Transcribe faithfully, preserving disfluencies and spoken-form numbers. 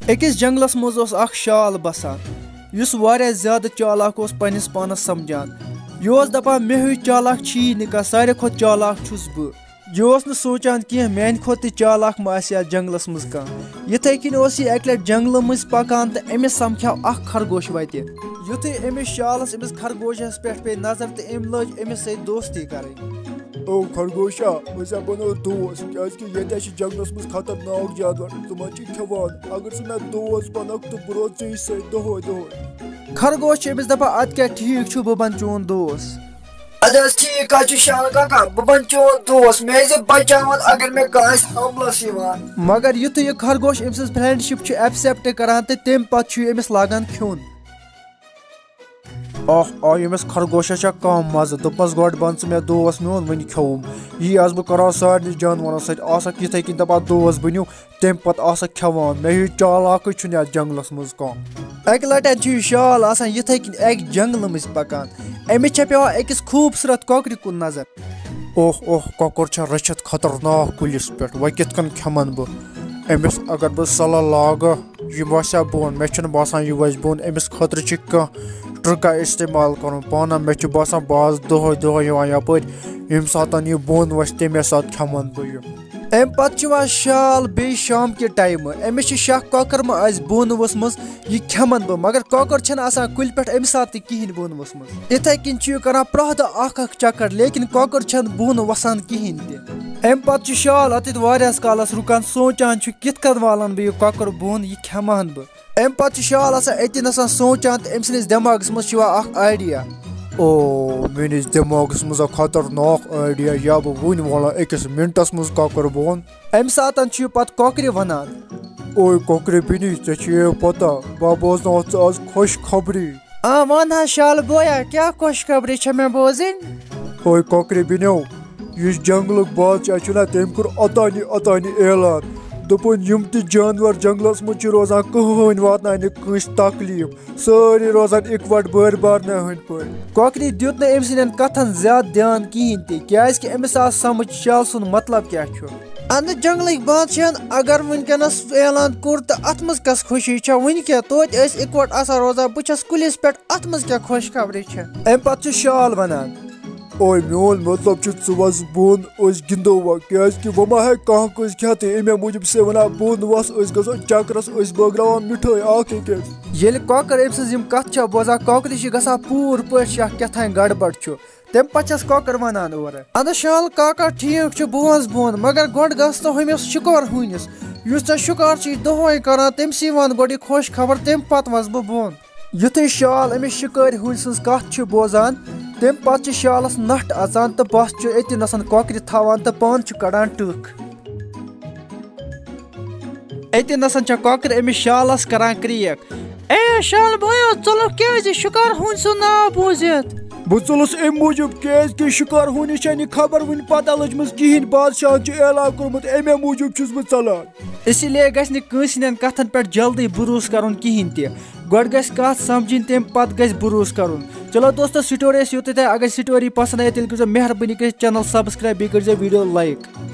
أکِس جنگلس منٛز اوس اکھ شال بسان، یُس واریاہ زیادٕ چالاک اوس پننِس پانس سمجھان۔ یہِ اوس دپان، "مےٚ ہیوٗ چالاک چھُیی نہٕ کانٛہہ، ساروی کھۄتہٕ چالاک چھُس بہٕ۔" یہِ اوس نہٕ سونٛچان کینٛہہ، "میانہِ کھۄتہٕ تہِ چالاک ما آسہِ یتھ جنگلس منٛز کانٛہہ؟" یِتھے کٔنۍ اوس یہِ اکہِ لٹہِ جنگلہٕ مٔنٛزۍ پکان تہٕ أمِس سمکھیو اکھ خرگوش وتہِ۔ یُتھُے أمِس شالس أمِس خرگوشس پٮ۪ٹھ پیٚیہِ نظر تہٕ أمۍ لٲج أمِس سۭتۍ دوستی کرٕنۍ۔ "او خرگوشا، أسۍ ہا بنو دوس، کیازِ کہِ ییٚتہِ ہا چھِ جنگلس منٛز خطرناک جانور، تِم ہا چھِ کھٮ۪وان۔ اگر ژٕ مےٚ دوس بنکھ تہٕ بہٕ روزٕ ژےٚ سۭتۍ دۄہے دۄہے۔" خرگوش چھُ أمِس دپان، "ادٕ کیٛاہ، ٹھیٖک چھُ، بہٕ بنہٕ چون دوس۔" "ادٕ حظ ٹھیٖک حظ چھُ شالہٕ کاکا، بہٕ بنہٕ چون دوس، مےٚ ٲسۍ زِ بچاوان اگر مےٚ کانٛہہ آسہِ حملس یِوان۔" مگر یُتھُے یہِ خرگوش أمۍ سٕنٛز friendship چھُ accept کران تہٕ تمہِ پتہٕ چھُ یہِ أمِس لاگان کھیوٚن۔ آہ، آہ، ییٚمِس خرگوشس چھا کم مزٕ، دوٚپمس، "گۄڈٕ بن ژٕ مےٚ دوس میون، وۄنۍ کھیوٚوُم۔" یی آز بہٕ کران سارنٕے جانورن سۭتۍ، آسکھ یِتھے کٔنۍ دپان، "دوس بٔنِو۔" تمہِ پتہٕ آسکھ کھٮ۪وان، مےٚ ہیوٗ چالاکٕے چھُنہٕ یتھ جنگلس منٛز کانٛہہ۔ اکہِ لٹہِ چھُ یہِ شال آسان یِتھے کٔنۍ اکہِ جنگلہٕ مٔنٛزۍ پکان، أمِس چھےٚ پٮ۪وان أکِس خوٗبصوٗرت کۄکرِ کُن نظر۔ اوہ اوہ، کۄکُر چھا رٔچھِتھ خطرناک کُلِس پٮ۪ٹھ، وۄنۍ کِتھ کٔنۍ کھٮ۪من بہٕ أمِس؟ اگر بہٕ سلہٕ لاگہٕ، یہِ وسیا بۄن؟ مےٚ چھُنہٕ باسان یہِ وسہِ بۄن۔ أمِس خٲطرٕ چھِ کانٛہہ ٹرکا استعمال کرُن پانہ۔ مےٚ چھُ باسان بہٕ آسہٕ دۄہے دۄہے یِوان یپٲرۍ، ییٚمہِ ساتن یہِ بۄن وسہِ تمے ساتہٕ کھٮ۪من بہٕ یہِ۔ امہِ پتہٕ چھُ یِوان شال بیٚیہِ شام کہِ ٹایمہٕ۔ أمِس چھِ شاہ کۄکر ما آسہِ بۄن ؤژھمٕژ، یہِ کھٮ۪من بہٕ، مگر کۄکر چھنہٕ آسان کُلہِ پٮ۪ٹھ امہِ ساتہٕ تہِ کِہینۍ بۄن ؤژھمٕژ۔ یِتھے کٔنۍ چھُ یہِ کران پرٛٮ۪تھ دۄہ اکھ اکھ چکر، لیکن کۄکر چھنہٕ بۄن وسان کِہینۍ تہِ۔ امہِ پتہٕ چھُ شال اتٮ۪تھ واریاہس کالس رُکان، سونٛچان چھُ، "کِتھ کٔنۍ والن بہٕ یہِ کۄکر بۄن، یہِ کھٮ۪مہٕ ہن بہٕ؟" امہِ پتہٕ چھُ شال آسان أتی نسان سونٛچان تہٕ أمۍ سٕنٛدِس دٮ۪ماغس منٛز چھُ یِوان اکھ idea۔ او، میٲنِس دٮ۪ماغس منٛز اکھ خطرناک idea، یا بہٕ وُنۍ والہٕ أکِس منٹس منٛز کۄکر بۄن۔ امہِ ساتن چھُ یہِ پتہٕ کۄکرِ ونان۔ اوے کۄکرِ بیٚنہِ، ژےٚ چھےٚ پتہ، بہٕ بوزناوتھ ژٕ آز خۄش خبری۔ آ، وَن حظ شالہٕ بویا، کیٛاہ خۄش خبری چھےٚ مےٚ بوزٕنۍ؟ اوے کۄکرِ بیٚنیو، یُس جنگلُک بادشاہ چھُنہ، تٔمۍ کوٚر اوتانی اوتانی اعلان۔ دوٚپُن، یِم تہِ جانور جنگلس منٛز چھِ روزان، کٕہٕنۍ واتناونہِ کٲنٛسہِ تکلیٖف۔ سٲری روزان اِکوٹ بٲرۍ بارنہٕ ہٕنٛدۍ پٲٹھۍ۔ کۄکرِ دیُت نہٕ أمۍ سٕنٛدٮ۪ن کتھن زیادٕ دیان کِہینۍ تہِ، کیازِ کہِ أمِس آو سمجھ شال سُنٛد مطلب کیٛاہ چھُ۔ اَنہٕ جنگلٕکۍ بادشاہن اگر وٕنکیٚنس اعلان کوٚر تہٕ اتھ منٛز کۄس خوشی چھےٚ؟ وٕنہِ کیٛاہ، توتہِ ٲسۍ اِکوٹ آسان روزان، بہٕ چھَس کُلِس پٮ۪ٹھ، اتھ منٛز کیٛاہ خۄش خبری چھےٚ؟ امہِ پتہٕ چھُ شال ونان۔ اوے میون مطلب چھُ، ژٕ وس بۄن، أسۍ گِنٛدو وۄنۍ، کیازِ کہِ وۄنۍ ما ہیٚکہِ کانٛہہ کٲنٛسہِ کھٮ۪تھٕے، امے موٗجوٗب چھُسے ونان بۄن وس، أسۍ گژھو چکرس، أسۍ بٲگراوان مِٹھٲے اکھ أکِس۔ ییٚلہِ کۄکر أمۍ سٕنٛز یِم کتھٕ چھےٚ بوزان، کۄکرِ چھِ گژھان پوٗرٕ پٲٹھۍ شک کیٛاہ تام گڑبڑ چھُ۔ تمہِ پتہٕ چھس کۄکر ونان اورٕ۔ ادٕ شال کاکا، ٹھیٖک چھُ، بہٕ وَنہٕ بۄن، مگر گۄڈٕ گژھ ژٕ ہُمِس شِکار ہوٗنِس، یُس ژےٚ شِکار چھُے دۄہے کران، تٔمۍ سٕے وَن گۄڈٕ یہِ خۄش خبر، تمہِ پتہٕ وَسہٕ بہٕ بۄن۔ یُتھُے شال أمِس شِکٲرۍ ہوٗنۍ سٕنٛز کَتھ چھُ بوزان، تمہِ پتہٕ چھُ شالس نَٹھ اژان تہٕ بس چھُ أتی نَسَن کۄکرِ تھاوان تہٕ پانہٕ چھُ کڑان ٹٕکھ۔ أتی نَسَن چھےٚ کۄکرِ أمِس شالس کران کرٛیک۔ اے شال بویا، ژٕ لوٚگ کیٛازِ شِکار ہوٗنۍ سُنٛد ناو بوٗزِتھ؟ بہٕ ژوٚلُس اَمہِ موٗجوٗب، کیٛازِ کہِ شِکار ہوٗنِس چھَنہٕ یہِ خبر وُنہِ پتہ لٔجمٕژ کِہیٖنۍ، بادشاہن چھُ اعلان کوٚرمُت، اَمے موٗجوٗب چھُس بہٕ ژلان۔ اسی لیے گژھِ نہٕ کٲنٛسہِ ہٕنٛدٮ۪ن کتھن پٮ۪ٹھ جلدی بروسہٕ کرُن کِہیٖنۍ تہِ۔ گۄڈٕ گژھِ کتھ سمجھٕنۍ، تمہِ پتہٕ گژھِ بروسہٕ کرُن۔ چلو دوستو، story ٲس یُتُے تام۔ اگر story پسند آیہِ، تیٚلہِ کٔرۍزیو مہربٲنی کٔرِتھ channel subscribe، بیٚیہِ کٔرۍزیو video like۔